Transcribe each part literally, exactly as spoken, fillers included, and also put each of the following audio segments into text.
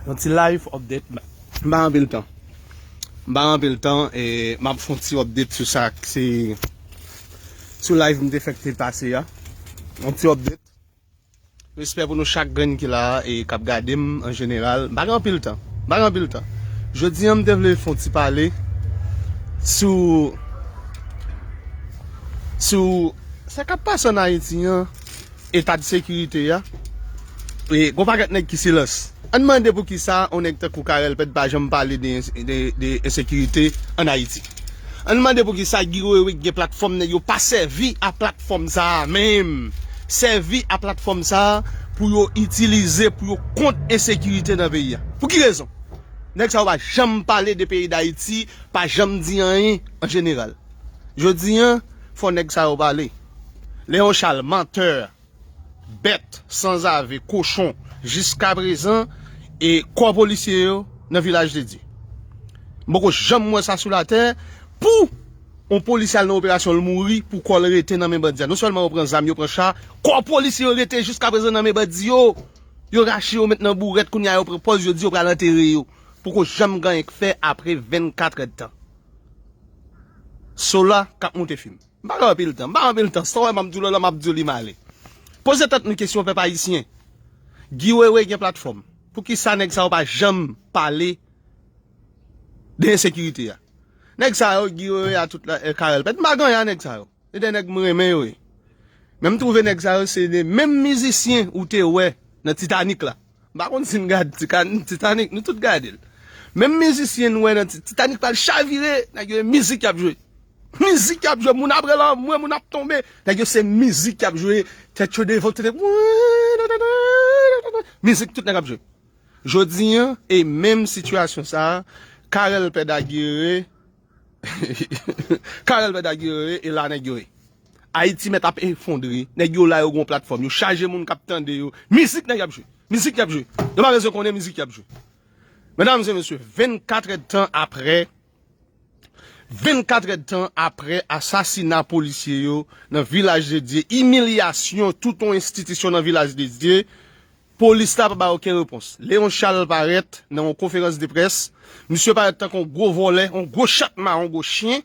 Yon ti live update. M pa anpil tan. M pa anpil tan e m ap fè yon ti update sou sa k se sou live m te fè k te pase a. Yon ti update. Respè pou nou chak grenn ki la a e k ap gade m an jeneral. M pa gen anpil tan. M pa gen anpil tan. Jodi a m te vle fè yon ti pale sou sou sa k ap pase ann Ayiti an, eta de sekirite a. E gon pakèt nèg ki silans. Ann mande poukisa yon nèg tankou Carel Pèd pa janm pale de, de, de ensekirite ann Ayiti. Ann mande poukisa Guy Wewe ki gen platfòm nèg yo pa sèvi a platfòm sa a menm. Sèvi a platfòm sa a pou yo itilize pou yo kont ensekirite nan peyi a. Pou ki rezon? Nèg sa yo pa janm pale de peyi Dayiti, pa janm di anyen an jeneral. Jodi a, fò nèg sa yo pale. Léon Charles, mantè, bèt, sanzave, kochon, jiskaprezan, e kò polisye yo nan Vilaj de Dye. M poko janm wè sa sou latè, pou yon polisye al nan operasyon, l mouri, pou kò l rete nan men bandi a. Non sèlman yo pran zam, yo pran cha, kò polisye yo rete jiskaprezan nan men bandi yo. Yo rache yo met nan bourèt, kounye a yo pran pòz, yo di yo pral antere yo. Poko janm gen anyen k fè apre vennkat èdtan. Sola k ap monte fim. M pa gen anpil tan, m pa gen anpil tan. Sa w wè m ap di w la, m ap di w li male. Poze tèt nou kesyon, pèp ayisyen. Guy Wewe gen platfòm. Poukisa nèg sa yo pa janm pale de ensekirite a? Nèg sa yo, Guy Wewe a tout la, eh, Carel Pèd. M pa gen anyen a nèg sa yo. Se de nèg m renmen yo ye. Men m twouve nèg sa yo se de menm mizisyen ou te wè nan Titanic la. M pa konn si n gad Tika- Titanic, nou tout gade l. Menm mizisyen n wè nan Ti- Titanic pral chavire, nèg yo e mizik y ap jwe. Mizik y ap jwe, moun ap rele anmwe, moun ap tonbe. Nèg yo se mizik y ap jwe, tèt yo devan, tèt yo, mizik tout nèg ap jwe. Jodi a, e menm sitiyasyon sa a, Carel Pèd a Guy Wewe, Carel Pèd a Guy Wewe, e la nèg yo ye. Ayiti mèt ap efondre, nèg yo la yo gon platfòm, yo chaje moun k ap tande yo. Mizik nèg y ap jwe, mizik y ap jwe. Yo pa bezwen konnen mizik y ap jwe. Medam e mesye, vennkat èdtan apre, vennkat èdtan apre asasina polisye yo nan Vilaj de Dye, imilyasyon tout yon enstitisyon nan Vilaj de Dye, polis la pa bay okenn repons. Léon Charles parèt nan yon konferans de près, misye parèt tankou yon gwo vòlè, yon gwo chat mawon, yon gwo chen.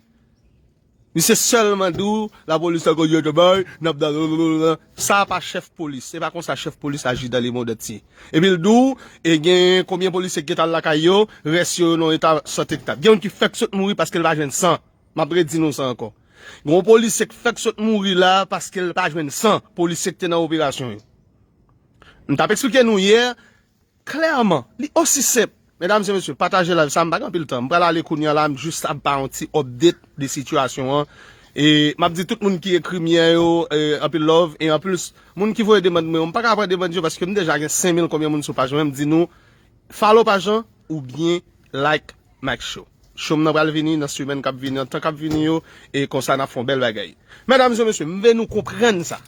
Misye sèlman di w, lapolis la konn jete bay, n ap da blablabla. Sa pa chèf polis. Se pa konsa chèf polis aji dans le monde entier. Epi l di w, e gen konbyen polisye ki gentan al lakay yo, rès yo nan eta sante ki ta. Gen youn ki fèk sot mouri paske l pa jwenn san. M ap redi nou sa ankò. Gen yon polisye ki fèk sot mouri la paske l pa jwenn san. Polisye ki te nan operasyon yo. M t ap eksplike nou yè, klèman, li osi senp. Medam e mesye, pataje live sa, m pa gen anpil tan. M pral ale kounye a la, m jis ap ba yon ti update de sitiyasyon an. E m ap di tout moun ki ekri m yè yo, e, anpil love. E anplis, moun ki voye demann mwen yo, m pa ka pran demann yo paske m deja gen senk mil konbyen moun sou paj mwen. M di nou, follow paj lan oubyen like Max Show. Show m nan pral vini nan semèn k ap vini, nan tan k ap vini yo, e konsa n ap fè yon bèl bagay. Medam e mesye, m vle nou konprann sa.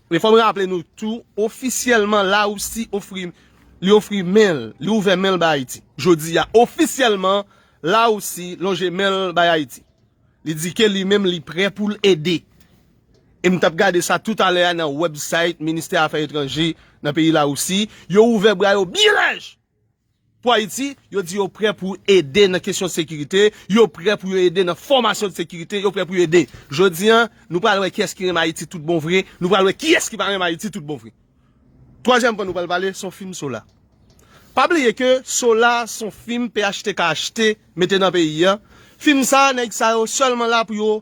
E fò m raple nou tou, ofisyèlman, Larisi ofri, li ofri men l, li ouvè men l bay Ayiti. Jodi a, ofisyèlman, Larisi lonje men l bay Ayiti. Li di ke li menm li prè pou l ede. E m t ap gade sa toutalè a nan website Ministè Afè Etranje nan peyi Larisi. Yo ouvè bra yo byen laj pou Ayiti, yo di yo prè pou ede nan kesyon sekirite, yo prè pou yo ede nan fòmasyon de sekirite, yo prè pou yo ede. Jodi a, nou pral wè kiyès ki renmen Ayiti tout bon vre, nou pral wè kiyès ki pa renmen Ayiti tout bon vre. Twazyèm pwen nou pral pale, se yon fim Sola. Pa bliye ke Sola se yon fim P H T K achte, mete nan peyi a. Fim sa, nèg sa yo sèlman la pou yo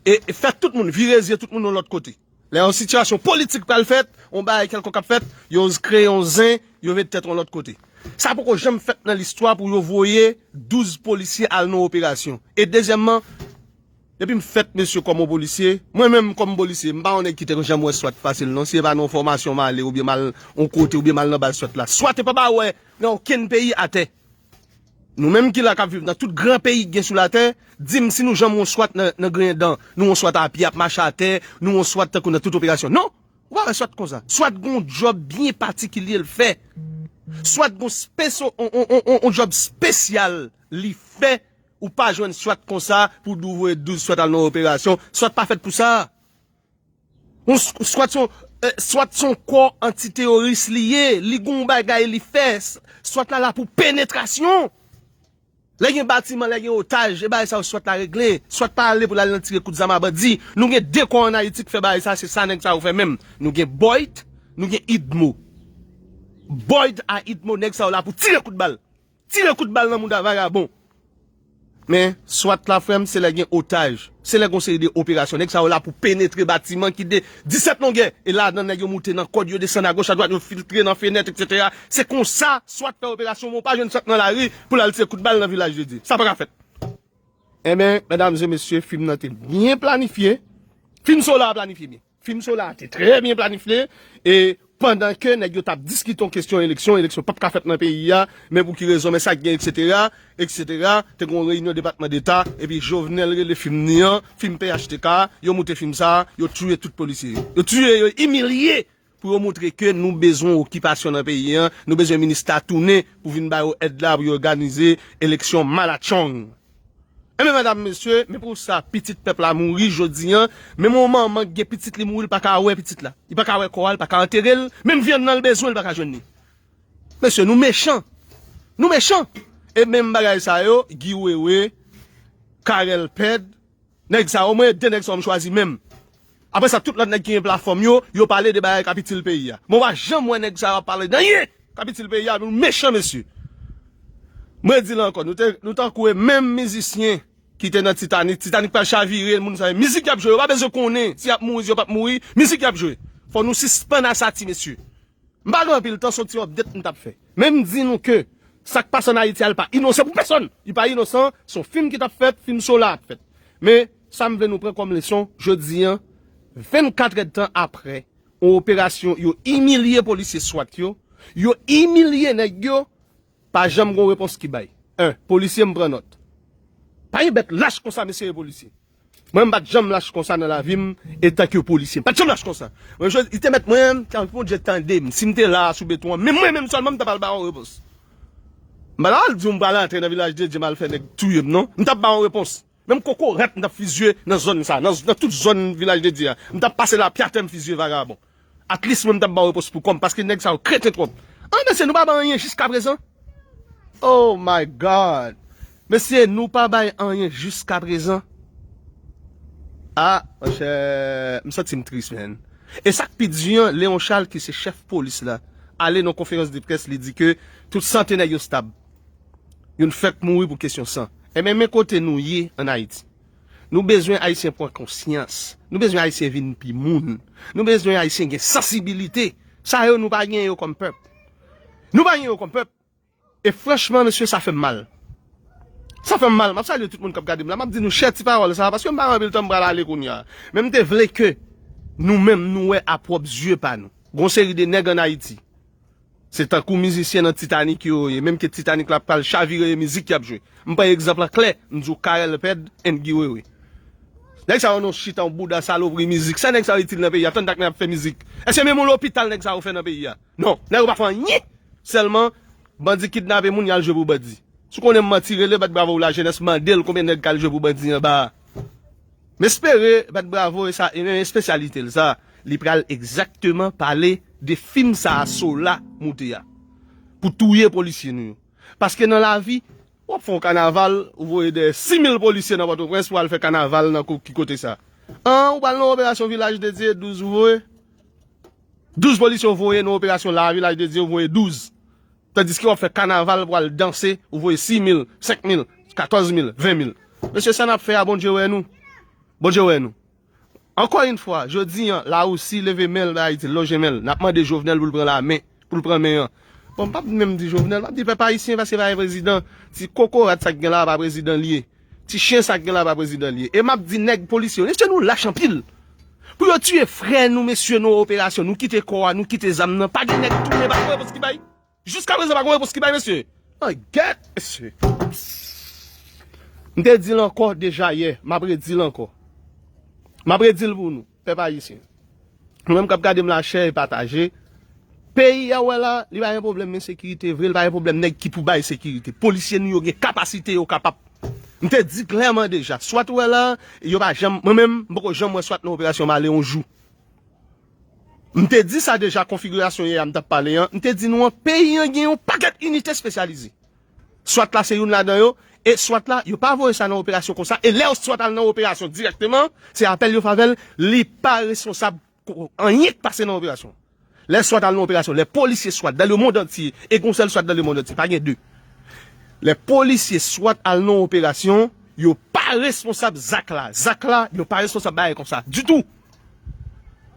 e, e fè tout moun vire zye tout moun yon lòt kote. Lè yon sitiyasyon politik pral fèt, yon bagay kèlkonk ap fèt, yo kreye yon zen, yo mete tèt yon lòt kote. Sa poko janm fèt nan listwa pou yo voye douz polisye al nan operasyon. E dezyèmman, depi m fèt, mesye, kòm yon polisye, mwen menm kòm polisye, m pa yon nèg ki te janm wè swat fasil non, si e pa nan yon fòmasyon m ale oubyen m al yon kote oubyen m al nan baz swat la. Swat e pa ba wè nan okenn peyi atè. Nou menm ki la k ap viv nan tout gran peyi ki gen sou latè, di m si nou janm wè yon swat nan, nan griyen dan, nou wè yon swat a pye ap mache atè, nou wè yon swat tankou nan tout operasyon. Non! Ou pa wè swat konsa. Swat gon djòb byen patikilye l fè. Swat gon speso, on, on, on, on, on djòb spesyal li fè. Ou pa jwenn swat konsa pou di w voye douz swat al nan operasyon. Swat pa fèt pou sa. Yon s- swat se yon, eh, swat se yon kò antiteyoris li ye, li gen yon bagay li fè, s-, swat la la pou penetrasyon. Lè gen batiman, lè gen otaj, e bagay sa yo swat la regle, swat pa ale pou l al nan tire kout zam a bandi. Nou gen de kò ann Ayiti k fè bagay sa, se sa nèg sa yo fè menm. Nou gen Boyd, nou gen Idmo. Boyd a Idmo, nèg sa yo la pou tire kout bal. Tire kout bal nan mouda vagabon. Men, swat la, frè m, se lè gen otaj. Se lè gon seri de operasyon. Nèg sa yo la pou penetre batiman ki de disèt longè. E ladan, nèg yo moute nan kòd, yo desann agoch, adwat, yo filtre nan fenèt, etsetera. Se konsa swat fè operasyon, men w pa jwenn swat nan lari pou l al tire kout bal nan Vilaj de Dye. Sa pa ka fèt. Enben, medam e mesye, fim nan te byen planifye. Fim Solar planifye byen. Fim Solar te trè byen planifye. E pandan ke nèg yo t ap diskite yon kesyon eleksyon, eleksyon p ap ka fèt nan peyi a, men pou ki rezon, men sa k gen, etsetera, etsetera, te gen yon reyinyon Depatman Deta, epi Jovenel rele fim ni an, fim P H T K, yo moute fim sa, yo touye tout polisye yo. Yo touye, yo imilye pou yo montre ke nou bezwen okipasyon nan peyi an, nou bezwen minis la tounen pou vin ba yo èd la pou yo òganize eleksyon malatchong. Enben, medam, mesye, men pou sa, pitit pèp la mouri jodi an, menm yon manman ki gen pitit li mouri, li pa ka wè pitit la. Li pa ka wè kò a, li pa ka antere l, menm vyann nan l bezwen, li pa ka jwenn li. Mesye, nou mechan. Nou mechan. E menm bagay sa yo, Guy Wewe, Carel Pèd, nèg sa yo, mwen de nèg sa yo m chwazi menm. Apre sa, tout lòt nèg ki gen platfòm yo, yo pale de bagay k ap itil peyi a. Mwen pa janm wè nèg sa yo ap pale de anyen k ap itil peyi a, nou mechan, mesye. Mwen di l ankò, nou te, nou tankou e menm mizisyen ki te nan Titanic. Titanic pral chavire, moun sa yo, mizik y ap jwe, yo pa bezwen konnen si y ap mouri, si yo p ap mouri, mizik y ap jwe. Fò nou sispann asati, mesye. M pa gen anpil tan, se yon ti update m t ap fè. Men m di nou ke sa k pase ann Ayiti a, li pa inosan pou pèsonn. Li pa inosan, se yon fim ki t ap fèt, fim Solar ap fèt. Men, sa m vle nou pran kòm leson, jodi an, vennkat èdtan apre, yon operasyon, yo imilye polisye swat yo, yo imilye nèg yo, pa janm gon repons ki bay. En, polisye m pran nòt. Pa gen bèt lach konsa, mesye, e polisye. Mwen, m pa t janm lach konsa nan lavi m, etanke polisye. M pa t janm lach konsa. Mwen, jodi, li te mèt mwen, tanpri Bondye tande m. Si m te la a sou beton an, men mwen menm sèlman, m t ap al ba yon repons. M pa t al di w m pral antre nan Vilaj de Dye, m al fè nèg touye m, non. M t ap ba yon repons. Menm kokorat, m t ap fizye nan zòn sa, nan, nan tout zòn Vilaj de Dye a. M t ap pase lapyatè, m fizye vagabon. At least mwen, m t ap ba w repons pou kò m, paske nèg sa yo kreten twòp. An, mesye, nou pa bay anyen jiskaprezan. Oh my God. Mesye, nou pa bay anyen jiskaprezan. Ah, monchè, m santi m tris, man. E sa k pi di an, Léon Charles, ki se chèf polis la, ale nan konferans de près, li di ke tout sante nèg yo stab. Youn fèk mouri pou kesyon san. Enben, men kote nou ye ann Ayiti. Nou bezwen Ayisyen pran konsyans. Nou bezwen Ayisyen vin pi moun. Nou bezwen Ayisyen gen sansibilite. Sa yo, nou pa gen yo kòm pèp. Nou pa gen yo kòm pèp. E franchman, mesye, sa fè m mal. Sa fè m mal. M ap salye tout moun k ap gade m la. M ap di nou, chè ti pawòl sa, paske m pa gen anpil tan, m pral ale kounye a. Men m te vle ke nou menm, nou wè a pwòp zye pa nou. Gon seri de nèg ann Ayiti. Se tankou mizisyen nan Titanic yo ye, menm ke Titanic la pral chavire, e mizik y ap jwe. M pran egzanp lan klè, m di w Carel Pèd and Guy Wewe. Nèg sa yo nan chita, yon bouda salopri mizik. Sa nèg sa yo itil nan peyi a? Tann dak nèg ap fè mizik. Èske menm yon lopital nèg sa yo fè nan peyi a? Non, nèg yo pa fè anyen. Sèlman, bandi kidnape moun, y al jwe pou bandi. Si w konnen m manti, rele Bat Bravo Lajenès, mande l konbyen nèg k al jwe pou bandi anba a. M espere Bat Bravo e sa, e men espesyalite l sa, li pral egzakteman pale de fim sa a Solar moute a. Pou touye polisye nou yo. Paske nan lavi, w ap fè yon kanaval, ou voye dèyè sis mil polisye nan Pòtoprens pou al fè kanaval nan ko-, ki kote sa? An, ou pral nan operasyon Vilaj de Dye, douz ou voye? Douz polisye ou voye nan operasyon la, Vilaj de Dye, ou voye douz. Tandiske w ap fè kanaval pou al danse, ou voye sis mil, senk mil, katòz mil, ven mil. Mesye, sa n ap fè a, Bondye wè nou. Bondye wè nou. Ankò yon fwa, jodi an, Larisi leve men l bay Ayiti, lonje men l. N ap mande Jovenel pou l pran lamen, pou l pran men an. Bon, m p ap menm di Jovenel, m ap di pèp ayisyen, paske pa gen prezidan. Ti kokorat sa k gen la, pa prezidan l ye. Ti chen sa k gen la, pa prezidan l ye. E m ap di nèg polisye yo, mesye, nou lach anpil. Pou yo tiye frè nou, mesye, nan operasyon, nou kite kò a, nou kite zam nan, pa gen nèg tounen, pa gen repons ki bay. Jiskaprezan, pa gen repons ki bay, mesye. An gèt, mesye. M te di l ankò deja yè, m ap redi l ankò. M ap redi l pou nou, pèp ayisyen. Nou menm k ap gade m la, chè e pataje. Peyi a, w wè la, li pa gen pwoblèm ensekirite vre, li pa gen pwoblèm nèg ki pou bay sekirite. Polisye nou yo gen kapasite, yo kapab. M te di klèman deja, swat ou wè la, yo pa janm, mwen menm, m poko janm wè swat nan operasyon m ale yon jou. M te di sa deja, konfigirasyon yè a m t ap pale an, m te di nou an, peyi an gen yon pakèt inite espesyalize. SWAT la se youn ladan yo, e SWAT la, yo pa voye sa nan operasyon konsa, e lè SWAT al nan operasyon dirèkteman, se apèl yo fè avè l, li pa responsab ko-, anyen k pase nan operasyon. Lè SWAT al nan operasyon, lè polisye SWAT dans le monde entier, e gon sèl SWAT dans le monde entier, pa gen de. Lè polisye SWAT al nan operasyon, yo pa responsab zak la. Zak la, yo pa responsab bagay konsa ditou.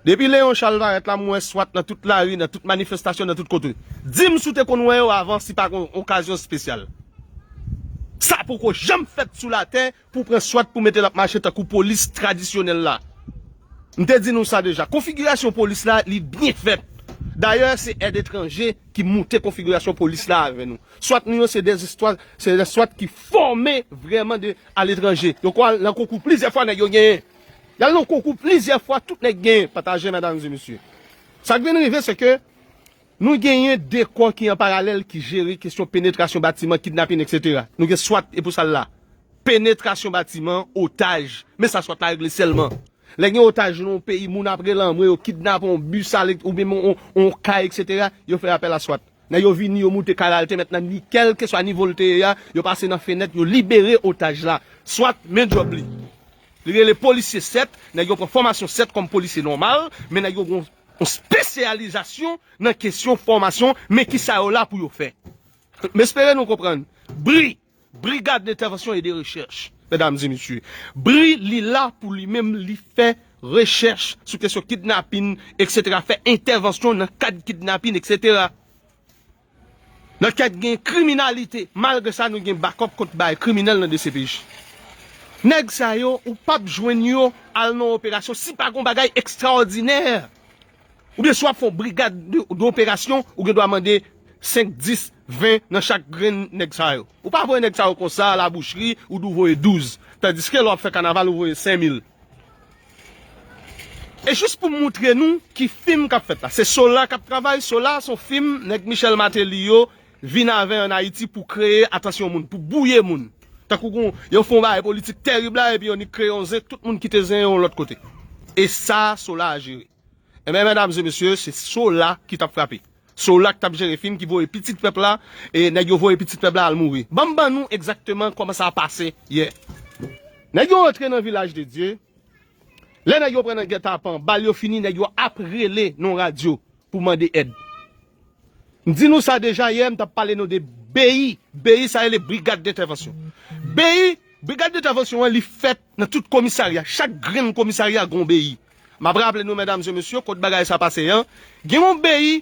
Depi Leon Charles parèt la, m wè SWAT nan tout lari, nan tout manifestasyon, nan tout kote. Di m si w te konn wè yo avan, si pa gon okazyon espesyal. Sa poko janm fèt sou latè pou pran SWAT pou mete l ap mache tankou polis tradisyonèl la. M te di nou sa deja. Konfigirasyon polis la, li byen fèt. Dayè, se èd etranje ki moute konfigirasyon polis la avè nou. SWAT nou yo, se de SWAT, se de SWAT ki fòme vrèman de, aletranje. Yo ko al nan konkou plizyè fwa, nèg yo genyen. Y al nan konkou plizyè fwa, tout nèg genyen. Pataje, medam e mesye. Sa k vin rive, se ke nou genyen de kò ki an paralèl, ki jere kesyon penetrasyon batiman, kidnapin, etsetera. Nou gen SWAT, e pou sa l la. Penetrasyon batiman, otaj. Men sa SWAT la regle sèlman. Lè gen otaj nan yon peyi, moun ap rele anmwe, yo kidnape yon bis, ale, oubyen yon, yon, yon kay, etsetera, yo fè apèl a SWAT. Nèg yo vini, yo moute kay la, al te mèt nan ni, kèlkeswa nivo l te ye a, yo pase nan fenèt, yo libere otaj la. SWAT, men djòb li. Li rele polisye sèt, nèg yo pran fòmasyon sèt kòm polisye nòmal, men nèg yo gon, gon espesyalizasyon nan kesyon fòmasyon, men kisa yo la pou yo fè. M espere nou konprann. Bri, Brigade d'Intervention et de Recherche, medam e mesye. Bri, li la pou li menm, li fè rechèch sou kesyon kidnapin, etsetera. Fè entèvansyon nan kad kidnapin, etsetera. Nan kad gen kriminalite, malgre sa, nou gen bakòp kont bay kriminèl nan D C P J. Nèg sa yo, ou p ap jwenn yo al nan operasyon si pa gon bagay ekstraòdinè. Oubyen si w ap fè yon brigad de, de operasyon, ou gen dwa mande senk, dis, ven nan chak grenn nèg sa yo. Ou pa voye nèg sa yo konsa, labouchri, ou di w voye douz. Tandiske lè w ap fè kanaval, ou voye senk mil. E jis pou m moutre nou ki fim k ap fèt la. Se Sola k ap travay, Sola se yon fim nèg Michel Martelly yo vin avè ann Ayiti pou kreye atansyon moun, pou bouye moun. Tankou gon, yo fè yon bagay politik tèrib la, epi yo nik kreye yon zen, tout moun kite zen yo yon lòt kote. E sa, Sola a jere. Ebyen, medam e mesye, se Sola ki t ap frape. Sola ki t ap jere fim, ki voye pitit pèp la, e nèg yo voye pitit pèp la al mouri. Ban m ban nou egzakteman kòman sa pase yè. Nèg yo antre nan Vilaj de Dye. Lè nèg yo pran nan gètapan, bal yo fini, nèg yo ap rele nan radyo pou mande èd. M di nou sa deja yè, m t ap pale nou de B I. B I sa rele Brigade d'Intervention. B I, Brigade d'Intervention an, li fèt nan tout komisarya. Chak grenn komisarya gon B I. M ap raple nou, medam e mesye, kot bagay sa pase an, gen yon B I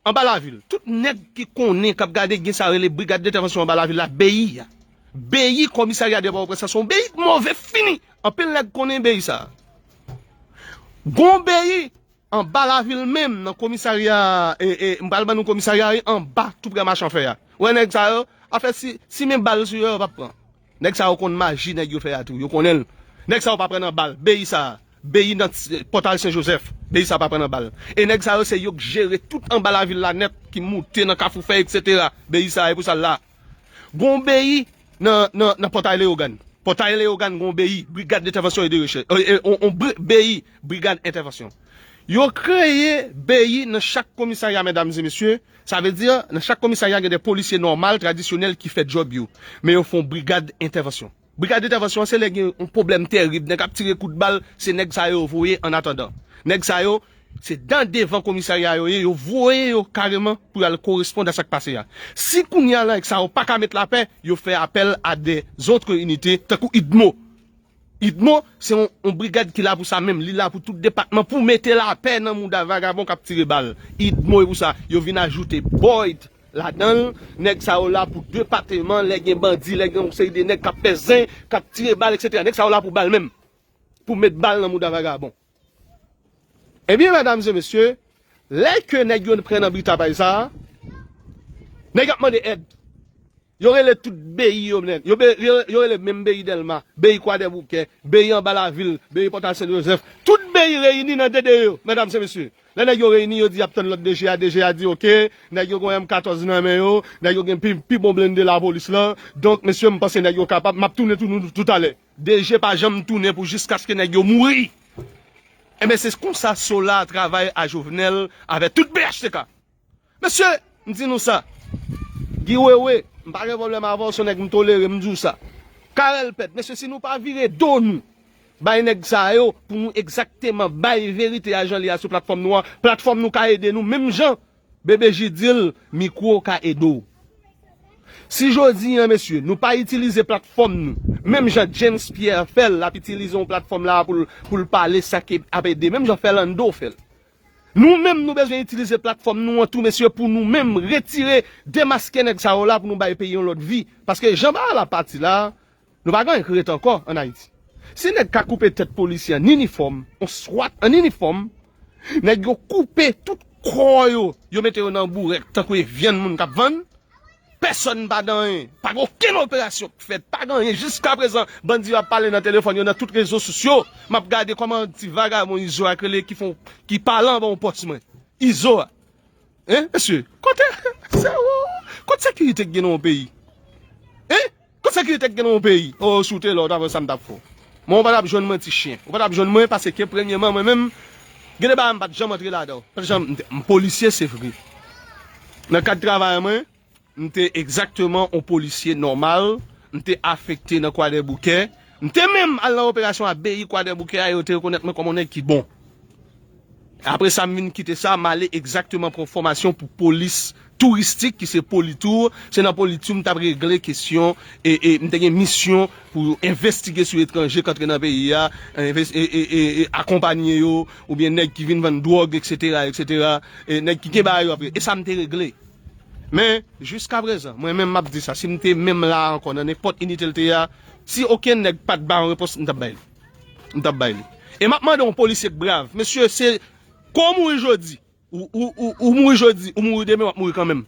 anba lavil. Tout nèg ki konnen, k ap gade, gen sa rele Brigade d'Intervention anba lavil la, B I a. B I komisarya de Pòtoprens lan, se yon B I k move fini. Anpil nèg konnen B I sa. Gon B I anba lavil menm, nan komisarya, e, e, m pral ban nou komisarya, wi, anba, tou prè machanfè a. Ou wè nèg sa yo, afè si, si men bal sou yo, yo p ap pran. Nèg sa yo konn maji nèg yo fè a tou, yo konnen l. Nèg sa yo pa pran nan bal, B I sa, B I nan t-, Pòtay Sen Jozèf, B I sa pa pran nan bal. E nèg sa yo se yo k jere tout anba lavil la nèt, ki moute nan Kafou Fèy, etsetera. B I sa, e pou sa l la. Gon B I nan, nan, nan Pòtay Leyogàn. Pòtay Leyogàn gon B I, Brigade d'Intervention et de Recherche. E, e, on, on bri-, B I, Brigade Intervention. Yo kreye B I nan chak komisarya, medam e mesye. Sa vle di, nan chak komisarya, gen de polisye nòmal, tradisyonèl ki fè djòb yo. Men yo fè yon brigad entèvansyon. Brigad entèvansyon an, se lè gen yon pwoblèm tèrib, nèg ap tire kout bal, se nèg sa yo voye an atandan. Nèg sa yo, se dan devan komisarya yo ye, yo voye yo kareman pou y al koresponn a sa k pase a. Si kounye a la, nèg sa yo pa ka met lapè, yo fè apèl a de zòt inite, tankou idmo. Idmo, se yon, yon brigad ki la pou sa menm. Li la pou tout depatman, pou mete lapè nan mouda vagabon k ap tire bal. Idmo e pou sa. Yo vin ajoute Boyd ladan l. Nèg sa yo la pou depatman, lè gen bandi, lè gen yon seri de nèg k ap fè zen, k ap tire bal, etsetera. Nèg sa yo la pou bal menm. Pou met bal nan mouda vagabon. Ebyen, medam e mesye, lè ke nèg yo pran nan britapay sa a, nèg ap mande èd. Yo rele tout B I yo nèt. Yo, be- yo, yo rele menm B I Dèlma, B I Kwadèboukè, B I Anba Lavil, B I Pòtay Sen Jozèf. Tout B I reyini nan D D yo, medam e mesye. Lè nèg yo reyini, yo di y ap tann lòd D G a, D G a di oke, nèg yo gen M katòz nan men yo, nèg yo gen pi, pi bon blende lapolis lan. Donk, mesye, m panse nèg yo kapab, m ap tounen tou nou toutalè. D G pa janm tounen pou jiskaske nèg yo mouri. Enben, se konsa Sola travay a Jovenel avèk tout P H T K. Mesye, m di nou sa. Guy Wewe, m pa gen pwoblèm avè w, se yon nèg m tolere, m di w sa. Carel Pèt, mesye, si nou pa vire do nou bay nèg sa yo pou nou egzakteman bay verite a jan li a sou platfòm nou an, platfòm nou ka ede nou menm jan B B J di l, mikwo ka ede w. Si jodi a, mesye, nou pa itilize platfòm nou, menm jan James Pierre fè l, l ap itilize yon platfòm la pou l, pou l pale sa k ap ede, menm jan Fernando fè l. Nou menm, nou bezwen itilize platfòm nou an tou, mesye, pou nou menm retire, demaske nèg sa yo la pou nou bay peyi yon lòt vi. Paske jan bagay la pati la, nou pa gen anyen k ret ankò ann Ayiti. Si nèg ka koupe tèt polisye an inifòm, yon swat an inifòm, nèg yo koupe tout kò yo, yo mete yo nan bourèk tankou e vyann moun k ap vann, pèsonn pa gen anyen. Pa gen okenn operasyon k fèt, pa gen anyen. Jiskaprezan, bandi yo ap pale nan telefòn yo, nan tout rezo sosyo. M ap gade kòman ti vagabon Izo a k rele ki fon, ki pale anba yon pòs mwen. Izo a. Hein, mesye? Kote, se ou? Kot sekirite k gen nan yon peyi? Hein? Kot sekirite k gen nan yon peyi? Oh, si w te la, w ta wè sa m t ap fè w. Mwen, ou pa t ap jwenn mwen, ti chen. Ou pa t ap jwenn mwen, paske premyèman, mwen menm, gen de bagay m pa t janm antre ladan. Pa t janm, m te, m polisye, se vre. Nan kad travay mwen, m te egzakteman yon polisye nòmal. M te afekte nan Kwadèboukè. M te menm al nan operasyon A B I Kwadèboukè a, e yo te rekonèt mwen kòm yon nèg ki bon. Apre sa, m vin kite sa, m ale egzakteman pran fòmasyon pou polis touristik, ki se Politour. Se nan Politour m t ap regle kesyon, e, e m te gen misyon pou envestige sou etranje k antre nan peyi a, enves-, e, e, e, e akonpanye yo, oubyen nèg ki vin vann dwòg, etsetera, etsetera, e nèg ki gen bagay yo ap re-, e sa m te regle. Men, jiskaprezan, mwen menm m ap di sa, si m te menm la ankò nan nenpòt inite l te ye a, si okenn nèg pa t ba yon repons, m t ap bay li. M t ap bay li. E m ap mande yon polisye k brav. Mesye, se kon w mouri jodi, ou, ou, ou, ou mouri jodi, ou mouri demen, w ap mouri kanmenm.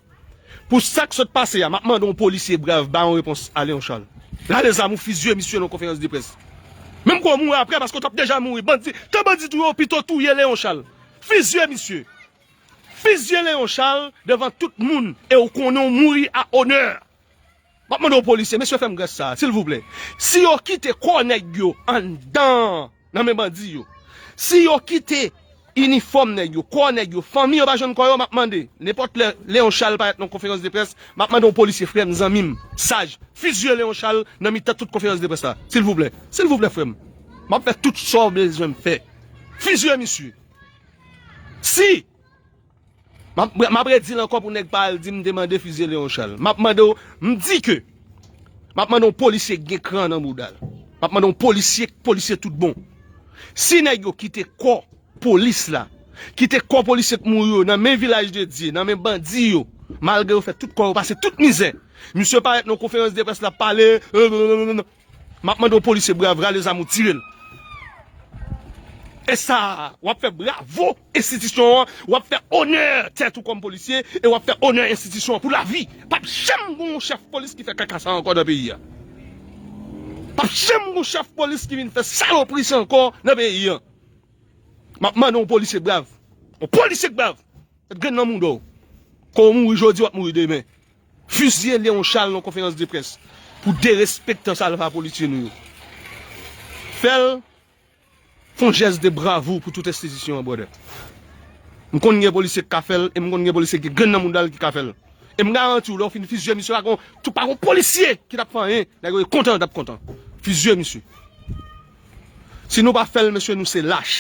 Pou sa k sot pase a, m ap mande yon polisye brav ba yon repons a Léon Charles. Rale zam ou, fizye misye nan konferans de près. Menm ke w mouri apre, paske w t ap deja mouri. Bandi, tan bandi touye w, pito touye Léon Charles. Fizye misye. Fizye Léon Charles devan tout moun e w konnen w mouri a onè. M ap mande w polisye, mesye fè m grès sa, silvouplè. Si yo kite kò nèg yo anndan nan men bandi yo, si yo kite inifòm nèg yo, kò nèg yo, fanmi yo pa jwenn kò yo, m ap mande, nenpòt lè Léon Charles parèt nan konferans de près, m ap mande yon polisye, frè m, zanmi m, saj, fizye Léon Charles nan mitan tout konferans de près la, silvouplè. Silvouplè, frè m. M ap fè tout sa w bezwen m fè. Fizye misye. Si M ap, m ap redi l ankò pou nèg pa al di m te mande fizye Léon Charles. M ap mande w, m di ke, m ap mande yon polisye k gen kran nan bouda l. M ap mande yon polisye, polisye tout bon. Si nèg yo kite kò polis la, kite kò polisye k mouri yo nan men Vilaj de Dye, nan men bandi yo, malgre yo fè tout kò yo pase tout mizè, misye parèt nan konferans de près l ap pale, m ap mande yon polisye brav, rale zam ou, tire l. E sa, w ap fè bravo enstitisyon an, w ap fè onè tèt ou kòm polisye, e w ap fè onè enstitisyon an pou lavi. P ap janm gen yon chèf polis ki fè kaka sa ankò nan peyi a. P ap janm gen yon chèf polis ki vin fè salopri sa ankò nan peyi a. M ap mande yon polisye brav. Yon polisye k brav. Met grenn nan mouda w. Kon w mouri jodi, w ap mouri demen. Fizye Léon Charles nan konferans de près pou derespektan salva polisye nou yo. Fè l, fè yon jès de bravo pou tout enstitisyon an, brother. M konn gen polisye ki ka fè l, e m konn gen polisye ki gen grenn nan mouda l ki ka fè l. E m garanti w, lè w fin fizye misye, pa gon, tou pa gon polisye ki t ap fè anyen. Nèg yo kontan, t ap kontan. Fizye misye. Si nou pa fè l, mesye, nou se lach.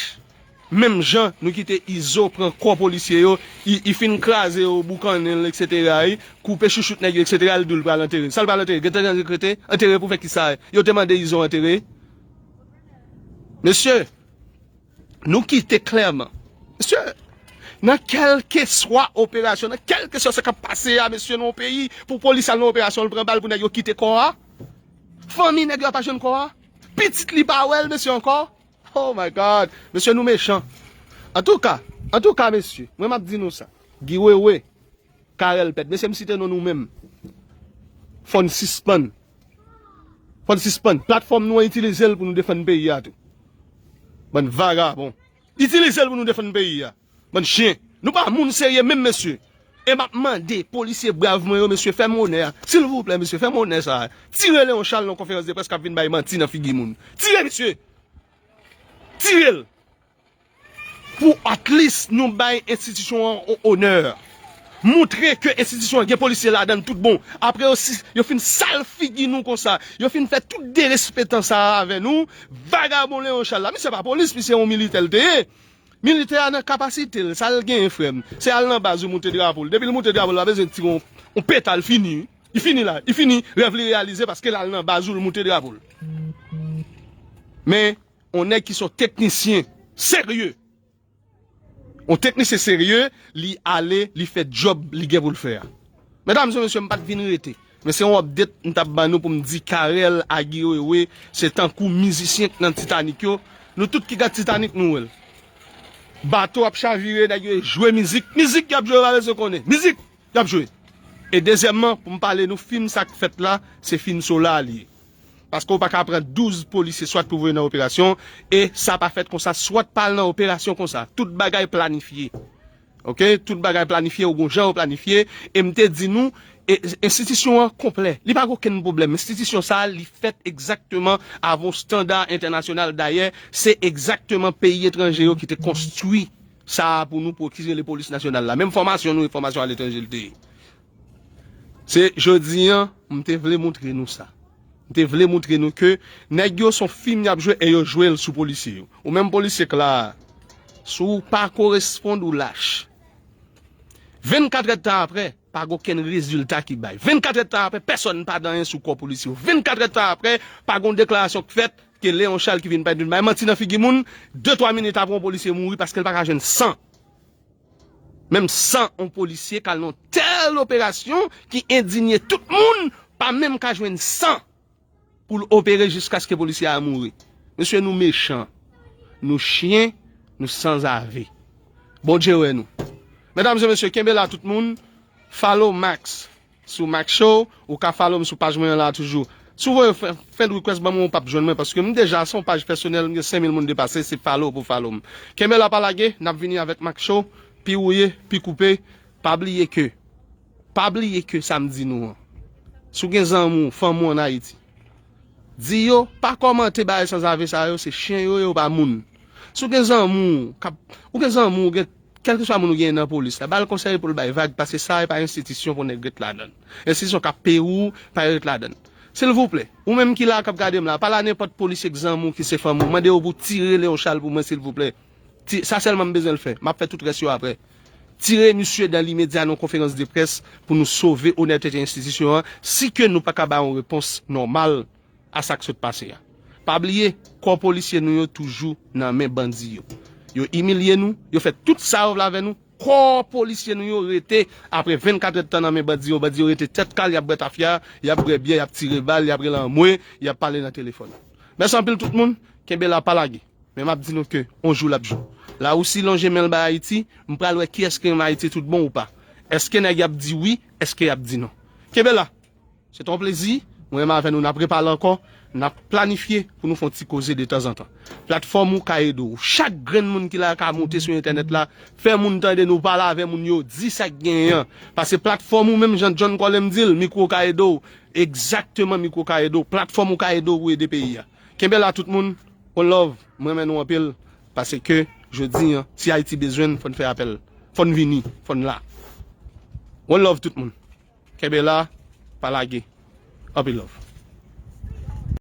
Menm jan nou kite Izo pran kò polisye yo, i, i fin kraze yo, boukannen l, etsetera, i koupe chouchout nèg yo, etsetera, l di w l pral antere. Sa l pral antere? Gentan antere? Antere pou fè kisa? Yo te mande Izo antere? Mesye, nou kite klèman. Mesye, nan kèlkeswa operasyon, nan kèlkeswa sa k ap pase a, mesye, nan yon peyi, pou polis al nan operasyon, l pran bal pou nèg yo kite kò a? Fanmi nèg yo pa jwenn kò a? Pitit li pa wè l, mesye, ankò? Oh my God! Mesye, nou mechan. Antouka, antouka, mesye, mwen m ap di nou sa. Guy Wewe, Carel Pèt, mesye, m site non nou menm. Fò n sispann. Fò n sispann. Platfòm nou an, itilize l pou nou defann peyi a tou. Bann vagabon. Itilize l pou nou defann peyi a. Bann chen. Nou pa moun serye menm, mesye. E m ap mande polisye brav mwen yo, mesye, fè m onè a. Silvouplè, mesye, fè m onè sa a. Tire Léon Charles nan konferans de près k ap vin bay manti nan figi moun. Tire misye! Tire l! pou at least nou bay enstitisyon an on onè. Montre ke enstitisyon an gen polisye ladan l tout bon. Apre yo, si, yo fin sal figi nou konsa, yo fin fè tout derespektan sa a avè nou, vagabon Leon Charles la, misye pa polis, misye yon militè l te ye. Militè a nan kapasite l, sa l genyen, frè m, se al nan baz ou moute drapo l. Depi l moute drapo l, pa bezwen tire yon, yon petal, fini. Li fini la, li fini, rèv li reyalize paske l al nan baz ou, l moute drapo l. Men, yon nèg ki se yon teknisyen serye, yon teknisyen serye, li ale, li fè djòb li gen pou l fè a. Medam e mesye, m pa t vin rete. Men se yon update m t ap ban nou pou m di Carel Aguirre, se tankou mizisyen k nan Titanic yo. Nou tout ki gad Titanic, nou wè l. Bato ap chavire, nèg yo jwe mizik. Mizik y ap jwe, yo pa bezwen konnen. Mizik y ap jwe. E dezyèmman, pou m pale nou, fim sa k fèt la, se fim Sola li ye. Paske w pa ka pran douz polisye swat pou voye nan operasyon, e sa pa fèt konsa, swat pa al nan operasyon konsa. Tout bagay planifye. Oke? Tout bagay planifye, ou gon jan yo planifye, e m te di nou, e, enstitisyon an konplè. Li pa gen okenn pwoblèm. Enstitisyon sa a, li fèt egzakteman avè yon estanda entènasyonal. Dayè, se egzakteman peyi etranje yo ki te konstwi sa a pou nou, pou ki rele polis nasyonal la. Menm fòmasyon nou e fòmasyon aletranje li te ye. Se jodi an, m te vle montre nou sa. M te vle montre nou ke nèg yo se yon fim y ap jwe e yo jwe l sou polisye yo. Ou menm polisye k la a, si w pa koresponn, ou lach. Vennkat èdtan apre, pa gen okenn rezilta ki bay. Vennkat èdtan apre, pèsonn pa di anyen sou kò polisye yo. Vennkat èdtan apre, pa gen yon deklarasyon k fèt ke Leon Charles ki vin bay, vin bay manti nan figi moun. De twa minit apre, yon polisye mouri paske l pa ka jwenn san. Menm san yon polisye k al nan yon tèl operasyon ki endinye tout moun, pa menm ka jwenn san pou l opere jiskaske polisye a mouri. Mesye, nou mechan, nou chen, nou sanzave. Bondye wè nou. Medam e mesye, kenbe la tout moun. Follow Max sou Max Show. Ou ka follow m sou paj mwen an la toujou. Si w voye friend request ban mwen, ou p ap jwenn mwen, paske m deja se yon paj pèsonèl, m gen senk mil moun depase, se follow pou follow m. Kenbe la, pa lage, n ap vini avèk Max Show, pi wouye, pi koupe. Pa bliye ke, pa bliye ke sa m di nou an. Si w gen zanmi w, fanmi w ann Ayiti, di yo, pa kòmante bagay sanzave sa yo, se chen yo ye, yo pa moun. Si w gen zanmi w k ap, ou gen zanmi w, gen, kèlkeswa moun ou genyen nan polis la, ba l konsèy pou l bay vag, paske sa e pa enstitisyon pou nèg ret ladan l. Enstitisyon k ap peye w, pa ret ladan l. Silvouplè, ou menm ki la k ap gade m la, pale a nenpòt polisye k zanmi w ki se fanmi w, mande yo pou tire Leon Charles pou mwen, silvouplè. Ti, sa sèlman m bezwen l fè. M ap fè tout rès yo apre. Tire misye dan limedya nan yon konferans de près pou nou sove onètete enstitisyon an, si ke nou pa ka bay yon repons nòmal a sa k sot pase a. Pa bliye, kò polisye nou yo toujou nan men bandi yo. Yo imilye nou, yo fè tout sa yo vle avè nou, kò polisye nou yo rete apre vennkat èdtan nan men bandi yo. Bandi yo rete tèt kal, y ap bwè tafya, y ap bwè byè, y ap tire bal, y ap rele anmwe, y ap pale nan telefòn. Mèsi anpil tout moun, kenbe la, pa lage. Men m ap di nou ke on jou l ap jou. Larisi lonje men l bay Ayiti, m pral wè kiyès ki renmen Ayiti tout bon ou pa. Èske nèg y ap di wi, èske y ap di non? Kenbe la. Se te yon plezi. Mwen menm avè nou, n ap repale ankò. N ap planifye pou nou fè yon ti koze detanzantan. Platfòm ou ka ede w. Chak grenn moun ki la ka monte sou entènèt la, fè moun tande nou, pale avè moun yo, di sa k genyen an. Paske platfòm ou, menm jan John Colem di l, mikwo ka ede w. Egzakteman, mikwo ka ede w. Platfòm ou ka ede w pou ede peyi a. Kenbe la tout moun. One love. Mwen renmen nou anpil. Paske jodi an, si Ayiti bezwen n, fò n fè apèl. Fò n vini. Fò n la. One love tout moun. Kenbe la, pa lage. Anpil love.